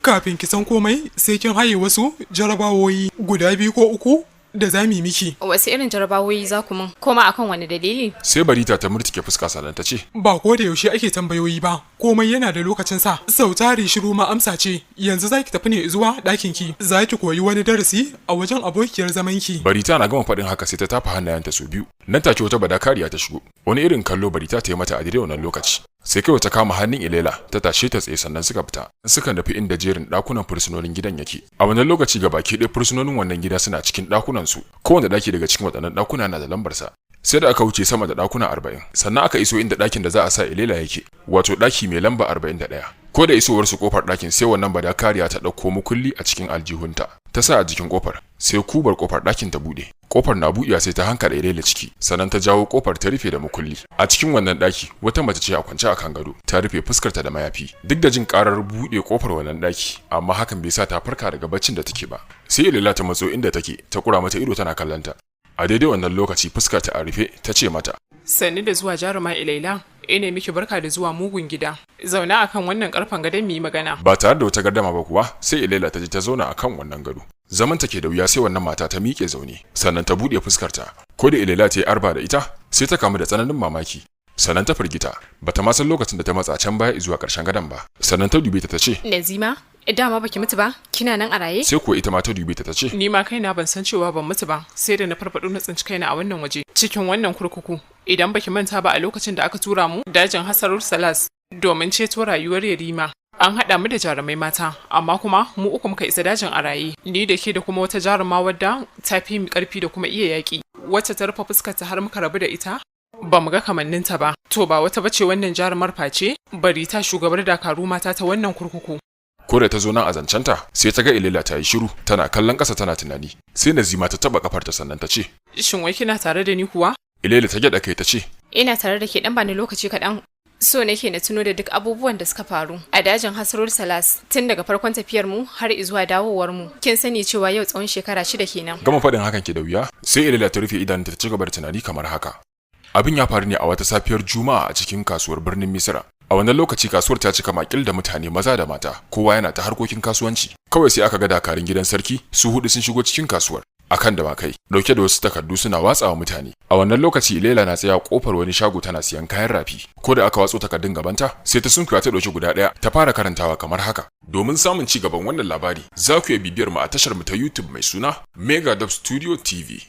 Kafin ki san komai, sai kin haye wasu jarabawoyi guda biyu ko uku da za mu yi miki. Wasu irin jarabawoyi za ku min? Koma akan wani dalili? Sai Barita ta murtuke fuska, sannan ta ce, Ba ko da yaushe ake tambayoyi ba, komai yana da lokacin sa. Sau tari shiru ma amsa ce. Yanzu za ki tafi ne zuwa ɗakin ki. Za ki koyi wani darasi a wajen abokiyar zaman ki. Barita na gama faɗin haka, sai ta tafa hannayenta su biyu. Nan take wata badakariya ta shigo. Wani irin kallo Barita ta yi mata a daidai wannan lokaci. Sai kawai ta kama hannun Ilela ta tashe ta tsaye, sannan suka fita. Suka nufi inda jerin ɗakunan fursunonin gidan yake. A wannan lokaci gabaki ɗaya fursunonin wannan gida suna cikin ɗakunan su. Kowane ɗaki daga cikin waɗannan ɗakuna na da lambarsa. Sai da aka wuce sama da ɗakuna 40, sannan aka iso inda ɗakin da za a sa Ilela yake, wato ɗaki mai lamba 41. Ko da isowar su kofar ɗakin, sai wannan badakariya ta ɗauko mukulli a cikin aljihunta, ta sa a jikin kofar, sai kubar kofar ɗakin ta buɗe. Kofar na buɗewa, sai ta hankaɗa Ilela ciki, sannan ta jawo kofar ta rufe da mukulli. A cikin wannan ɗaki, wata mace ce a kwance akan gado, ta rufe fuskarta da mayafi. Duk da jin karar buɗe kofar wannan ɗaki, amma hakan bai sa ta farka daga baccin da take ba. Sai Ilela ta matso inda take, ta kura mata ido tana kallonta. A daidai wannan lokaci, fuskar ta a rufe, ta ce mata, Sannu da zuwa, jaruma Ilaila. Ina miki barka da zuwa mugun gida. Zauna akan wannan karfen gadon mu yi magana. Ba tare da wata gardama ba kuwa, sai Ilaila ta je ta zauna akan wannan gado. Zaman ta ke da wuya, sai wannan mata ta miƙe zaune, sannan ta buɗe fuskarta. Ko da Ilaila ta yi arba da ita, sai ta kamu da tsananin mamaki, sannan ta firgita. Bata ma san lokacin da ta matsa can baya zuwa ƙarshen gadon ba. Sannan ta dube ta, ta ce, Nazima, dama baki mutu ba? Kina nan a raye? Sai kuwa ita ma ta dube ta, ta ce, Ni ma kaina ban san cewa ban mutu ba, sai da na farfaɗo na tsinci kaina a wannan waje, cikin wannan kurkuku. Idan baki manta ba, a lokacin da aka tura mu dajin Hasarul Salas domin ceto rayuwar Yarima, an haɗa mu da jarumai mata, amma kuma mu uku muka isa dajin a raye. Ni da ke da kuma wata jaruma wadda ta fi mu ƙarfi da kuma iya yaƙi, wacce ta rufe fuskarta har muka rabu da ita. Ba mu ga kamanninta ba. To, ba wata bace wannan jarumar face Barita, shugabar dakaru mata ta wannan kurkuku. Ko da ta zo nan a zancenta, sai ta ga Ilela ta yi shiru, tana kallon ƙasa tana tunani. Sai Nazima ta taba kafarta, sannan ta ce, Shin wai kina tare da ni kuwa? Ilela ta gyaɗa kai ta ce, Ina tare da ke, dan bani lokaci kaɗan. So nake na tuno da duk abubuwan da suka faru a dajin Hasrul Salas tun daga farkon tafiyar mu har zuwa dawowar mu. Kin sani cewa yau tsawon shekara 6 kenan. Gama faɗin hakan ke da wuya, sai Ilela ta rufe idanunta ta ci gaba da tunani kamar haka. Abin ya faru ne a wata safiyar Juma'a a cikin kasuwar birnin Misira. A wannan lokaci kasuwar ta cika makil da mutane, maza da mata, kowa yana ta harkokin kasuwanci. Kawai sai aka ga dakarun gidan sarki su hudu sun shigo cikin kasuwar akan dawakai, dauke da wasu takardu suna watsawa mutane. A wannan lokaci Ilela na tsaya kofar wani shago tana siyan kayan rafi. Ko da aka watso takardun gabanta, sai ta sunkuya ta dauki guda daya ta fara karantawa kamar haka. Domin samun ci gaban wannan labari, za ku iya bibiyar mu a tashar mu ta YouTube mai suna Mega Dub Studio TV.